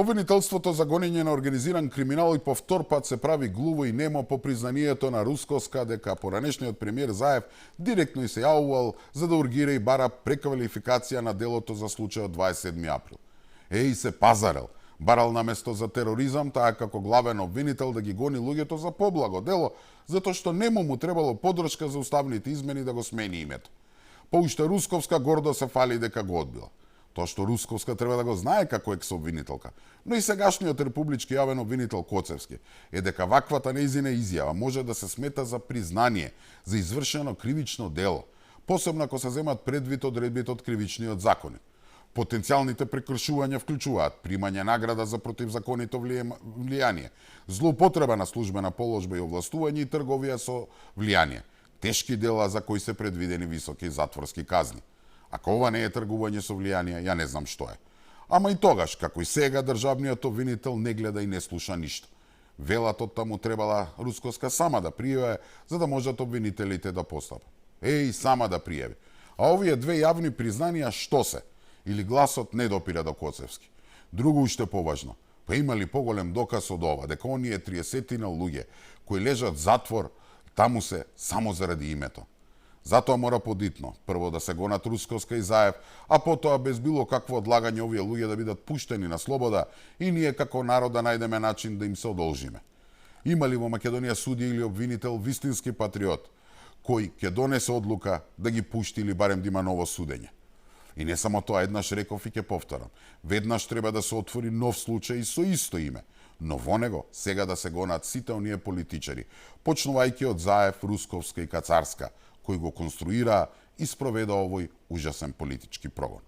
Обвинителството за гонење на организиран криминал и по втор пат се прави глуво и немо по признанието на Русковска дека поранешниот премиер Заев директно и се јавувал за да ургира и бара преквалификација на делото за случајот 27 април. И се пазарел, барал на место за тероризам, таа како главен обвинител да ги гони луѓето за поблаго дело, затоа што нему му требало подршка за уставните измени да го смени името. Поуште Русковска гордо се фали дека го одбила. Тоа што Русковска треба да го знае како екс-обвинителка, но и сегашниот републички јавен обвинител Коцевски е дека ваквата неизина изјава може да се смета за признание за извршено кривично дело, посебно ако се земат предвид одредбите од кривичниот законник. Потенцијалните прекршувања вклучуваат примање награда за противзаконито влијание, злоупотреба на службена положба и овластување и трговија со влијание, тешки дела за кои се предвидени високи затворски казни. Ако ова не е тргување со влијание, ја не знам што е. Ама и тогаш, како и сега, државниот обвинител не гледа и не слуша ништо. Велат од таму требала Русковска сама да пријаве, за да можат обвинителите да постапат. Сама да пријави. А овие две јавни признанија што се? Или гласот не допира до Коцевски? Друго уште поважно. Па има ли поголем доказ од ова, дека оние 30-тина луѓе кои лежат затвор, таму се само заради името? Затоа мора подитно, прво да се гонат Русковска и Заев, а потоа без било какво одлагање овие луѓе да бидат пуштени на слобода и ние како народ да најдеме начин да им се одолжиме. Има ли во Македонија судија или обвинител вистински патриот, кој ќе донесе одлука да ги пушти или барем да има ново судење? И не само тоа, еднаш реков и ќе повторам. Веднаш треба да се отвори нов случај со исто име, но во него сега да се гонат сите оние политичари, почнувајќи од Заев, Русковска и Кацарска, кои го конструираа и спроведа овој ужасен политички прогон.